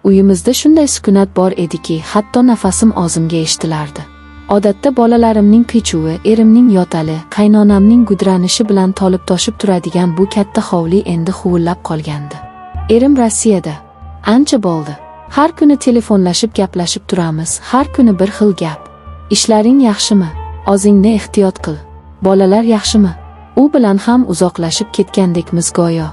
Uyimizda shunday sukunat bor ediki, hatto nafasim ozimga eshitilardi. Odatda bolalarimning qiy-chuvi, erimning yo'tali, qaynonamning gudranishi bilan to'lib-toshib turadigan bu katta hovli endi huvillab qolgandi. Erim Rossiyada. Ancha bo'ldi. Har kuni telefonlashib gaplashib turamiz, har kuni bir xil gap. Ishlaring yaxshimi? O'zingni ehtiyot qil. Bolalar yaxshimi? U bilan ham uzoqlashib ketgandekmiz go'yo.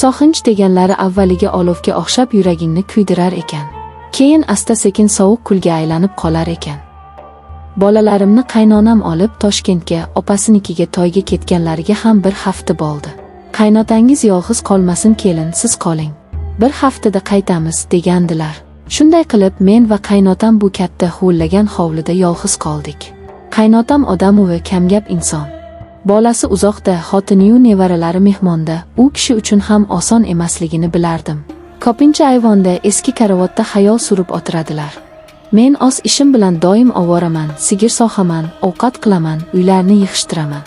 Sog'inch deganlari avvaliga olovga o'xshab yuragingni kuydirar ekan. Keyin asta-sekin sovuq kulga aylanib qolar ekan. Bolalarimni qaynonam olib Toshkentga, opasinikiga to'yga ketganlariga ham bir hafta bo'ldi. Qaynotangiz yolg'iz qolmasin, kelin, siz qoling. Bir haftada qaytamiz degandilar. Shunday qilib men va qaynotam bu katta huvillagan hovlida yolg'iz qoldik. Qaynotam odamovi kamgap inson. Bolasi uzoqda, xotiniyu nevaralari mehmonda, u kishi uchun ham oson emasligini bilardim. Ko'pincha ayvonda eski karavotda xayol surib o'tiradilar. Men o'z ishim bilan doim ovoraman, sigir sog'aman, ovqat qilaman, uylarni yig'ishtiraman.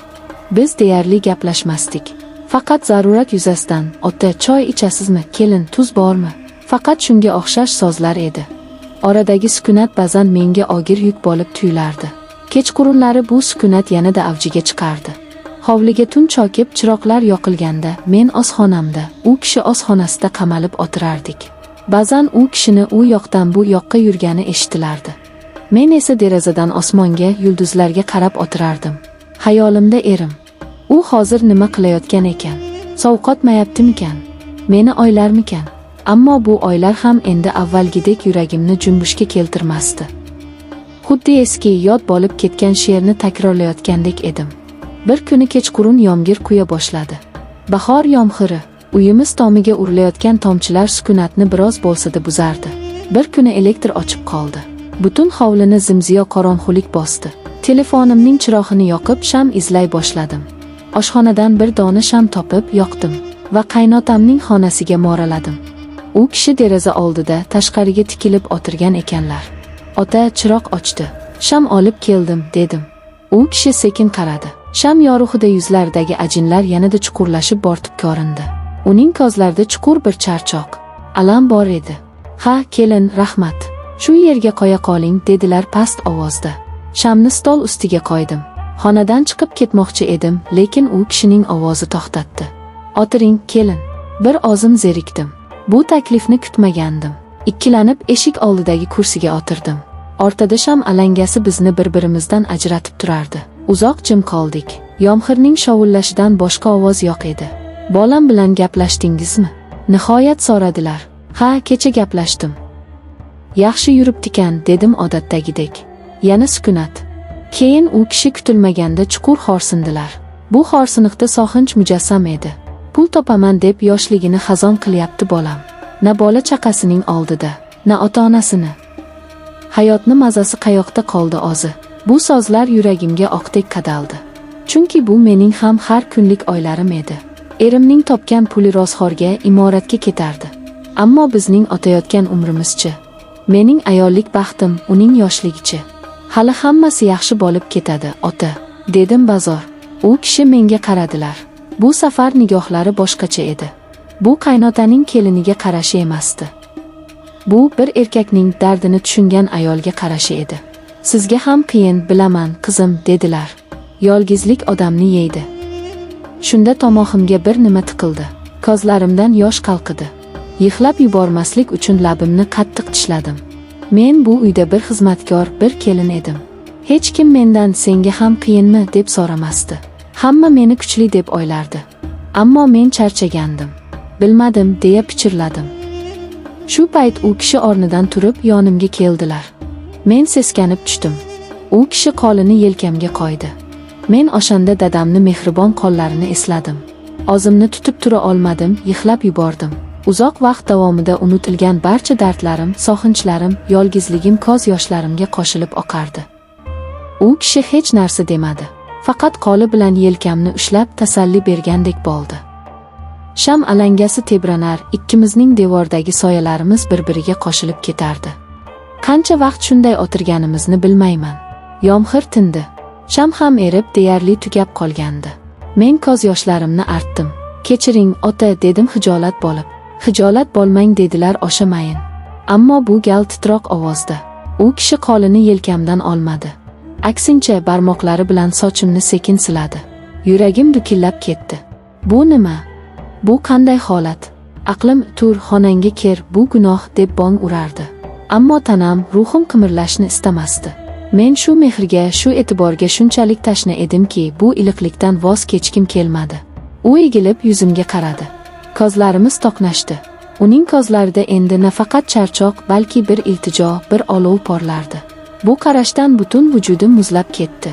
Biz deyarli gaplashmasdik. Faqat zarurat yuzasidan, ota, choy ichasizmi, kelin, tuz bormi? Faqat shunga o'xshash so'zlar edi. Oradagi sukunat ba'zan menga og'ir yuk bo'lib tuyulardi. Kechqurunlari bu sukunat yanada avjiga chiqardi. Hovliga tun cho'kib, chiroqlar yoqilganda men o'z xonamda, u kishi o'z xonasida qamalib o'tirardik. Ba'zan u kishini u yoqdan bu yoqqa yurgani eshitilardi. Men esa derazadan osmonga, yulduzlarga qarab o'tirardim. Xayolimda erim. U hozir nima qilayotgan ekan? Sovqotmayaptimikan? Meni o'ylarmikan? Ammo bu o'ylar ham endi avvalgidek yuragimni junbushga keltirmasdi. Xuddi eski yod bo'lib ketgan she'rni takrorlayotgandek edim. Bir kuni kechqurun yomg'ir quya boshladi. Bahor yomg'iri. Uyimiz tomiga urilayotgan tomchilar sukunatni biroz bo'lsa-da buzardi. Bir kuni elektr o'chib qoldi. Butun hovlini zimziyo qorong'ulik bosdi. Telefonimning chirog'ini yoqib, sham izlay boshladim. Oshxonadan bir dona sham topib, yoqdim va qaynotamning xonasiga mo'raladim. U kishi deraza oldida tashqariga tikilib o'tirgan ekanlar. Ota, chiroq o'chdi. Sham olib keldim, dedim. U kishi sekin qaradi. Sham yorug'ida yuzlaridagi ajinlar yanada chuqurlashib bortib ko'rindi. Uning ko'zlarida chuqur bir charchoq, alam bor edi. Ha, kelin, rahmat. Shu yerga qo'ya qoling, dedilar past ovozda. Shamni stol ustiga qo'ydim. Xonadan chiqib ketmoqchi edim, lekin u kishining ovozi to'xtatdi. O'tiring, kelin. Bir ozim zerikdim. Bu taklifni kutmagandim. Ikkilanib eshik oldidagi kursiga o'tirdim. O'rtada sham alangasi bizni bir-birimizdan ajratib turardi. Uzoq jim qoldik. Yomg'irning shovullashidan boshqa ovoz yo'q edi. Bolam bilan gaplashdingizmi? Nihoyat so'radilar. Ha, kecha gaplashdim. Yaxshi yuribdikan, dedim odatdagidek. Yana sukunat. Keyin u kishi kutilmaganda chuqur xo'rsindilar. Bu xo'rsiniqda sog'inch mujassam edi. Pul topaman deb yoshligini xazon qilyapti bolam. Na bola chaqasining oldida, na ota-onasini. Hayotni mazasi qayoqda qoldi o'zi? Bu so'zlar yuragimga o'qdek qadaldi. Chunki bu mening ham har kunlik o'ylarim edi. Erimning topgan puli ro'zg'orga, imoratga ketardi. Ammo bizning o'tayotgan umrimizchi? Mening ayollik baxtim, uning yoshligichi. Hali hammasi yaxshi bo'lib ketadi, ota, dedim bazo'r. U kishi menga qaradilar. Bu safar nigohlari boshqacha edi. Bu qaynotaning keliniga qarashi emasdi. Bu bir erkakning dardini tushungan ayolga qarashi edi. Sizga ham qiyin, bilaman, qizim, dedilar. Yolg'izlik odamni yeydi. Shunda tomog'imga bir nima tiqildi. Ko'zlarimdan yosh qalqidi. Yig'lab yubormaslik uchun labimni qattiq tishladim. Men bu uyda bir xizmatkor, bir kelin edim. Hech kim mendan senga ham qiyinmi deb so'ramasdi. Hamma meni kuchli deb o'ylardi. Ammo men charchagandim. Bilmadim, deya pichirladim. Shu payt u kishi o'rnidan turib yonimga keldilar. Men seskanib tushdim. U kishi qo'lini yelkamga qo'ydi. Men o'shanda dadamni mehribon qo'llarini esladim. O'zimni tutib tura olmadim, yig'lab yubordim. Uzoq vaqt davomida unutilgan barcha dardlarim, sog'inchlarim, yolg'izligim ko'z yoshlarimga qo'shilib oqardi. U kishi hech narsa demadi. Faqat qo'li bilan yelkamni ushlab tasalli bergandek bo'ldi. Sham alangasi tebranar, ikkimizning devordagi soyalarimiz bir-biriga qo'shilib ketardi. Qancha vaqt shunday o'tirganimizni bilmayman. Yomg'ir tindi. Sham ham erib deyarli tugab qolgandi. Men ko'z yoshlarimni artdim. Kechiring, ota, dedim xijolat bo'lib. Xijolat bo'lmang, dedilar osha mayin. Ammo bu gal titroq ovozda. U kishi qo'lini yelkamdan olmadi. Aksincha barmoqlari bilan sochimni sekin siladi. Yuragim dukillab ketdi. Bu nima? Bu qanday holat? Aqlim tur, xonangga kir, bu gunoh deb bong urardi. Ammo tanam, ruhim qimirlashni istamasdi. Men shu mehrga, shu e'tiborga shunchalik tashna edimki, bu iliqlikdan voz kechkim kelmadi. U egilib yuzimga qaradi. Ko'zlarimiz to'qnashdi. Uning ko'zlarida endi nafaqat charchoq, balki bir iltijo, bir olov porlardi. Bu qarashdan butun vujudim muzlab ketdi.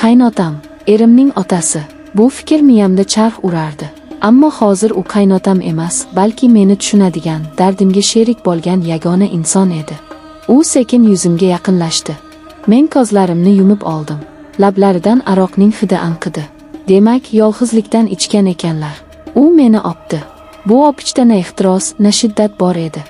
Qaynotam, erimning otasi. Bu fikr miyamda charx urardi. Ammo hozir u qaynotam emas, balki meni tushunadigan, dardimga sherik bo'lgan yagona inson edi. U sekin yuzimga yaqinlashdi. Men ko'zlarimni yumib oldim. Lablaridan aroqning hidi anqidi. Demak, yolg'izlikdan ichgan ekanlar. U meni opdi. Bu opichda na ehtiros, na shiddat bor edi.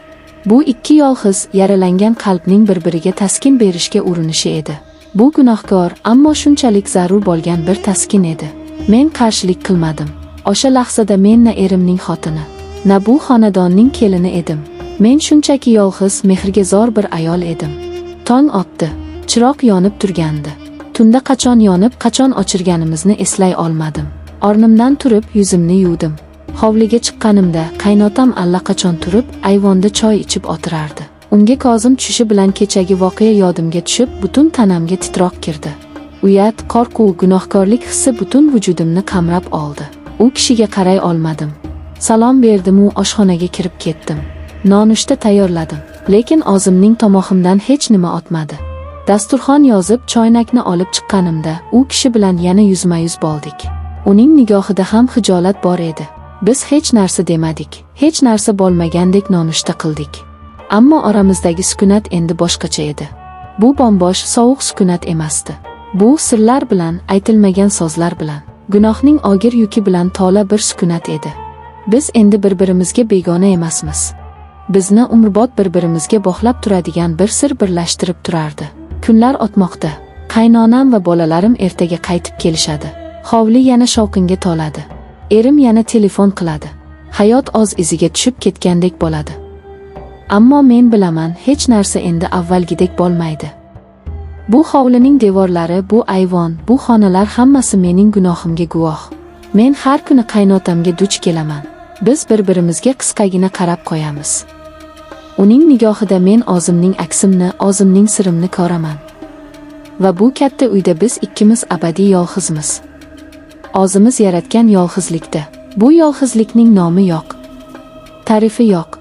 Bu ikki yolg'iz, yaralangan qalbning bir-biriga taskin berishga urinishi edi. Bu gunohkor, ammo shunchalik zarur bo'lgan bir taskin edi. Men qarshilik qilmadim. O'sha lahzada men na erimning xotini, na bu xonadonning kelini edim. Men shunchaki yolg'iz, mehrga zor bir ayol edim. Tong otdi. Chiroq yonib turgandi. Tunda qachon yonib, qachon o'chirganimizni eslay olmadim. O'rnimdan turib, yuzimni yuvdim. Hovliga chiqqanimda qaynotam allaqachon turib, ayvonda choy ichib o'tirardi. Unga ko'zim tushishi bilan kechagi voqea yodimga tushib, butun tanamga titroq kirdi. Uyat, qo'rquv, gunohkorlik hissi butun vujudimni qamrab oldi. U kishiga qaray olmadim. Salom berdim-u oshxonaga kirib ketdim. Nonushta tayyorladim, lekin o'zimning tomog'imdan hech nima o'tmadi. Dasturxon yozib, choynakni olib chiqqanimda u kishi bilan yana yuzma-yuz bo'ldik. Uning nigohida ham xijolat bor edi. Biz hech narsa demadik, hech narsa bo'lmagandek nonushta qildik. Ammo oramizdagi sukunat endi boshqacha edi. Bu bombosh, sovuq sukunat emasdi. Bu sirlar bilan, aytilmagan so'zlar bilan, gunohning og'ir yuki bilan to'la bir sukunat edi. Biz endi bir-birimizga begona emasmiz. Bizni umrbod bir-birimizga bog'lab turadigan bir sir birlashtirib turardi. Kunlar o'tmoqda. Qaynonam va bolalarim ertaga qaytib kelishadi. Hovli yana shovqinga to'ladi. Erim yana telefon qiladi. Hayot oz iziga tushib ketgandek bo'ladi. Ammo men bilaman, hech narsa endi avvalgidek bo'lmaydi. Bu hovlining devorlari, bu ayvon, bu xonalar hammasi mening gunohimga guvoh. Men har kuni qaynotamga duch kelaman. Biz bir-birimizga qisqagina qarab qo'yamiz. Uning nigohida men o'zimning aksimni, o'zimning sirimni ko'raman. Va bu katta uyda biz ikkimiz abadiy yolg'izmiz. O'zimiz yaratgan yolg'izlikda. Bu yolg'izlikning nomi yo'q. Ta'rifi yo'q.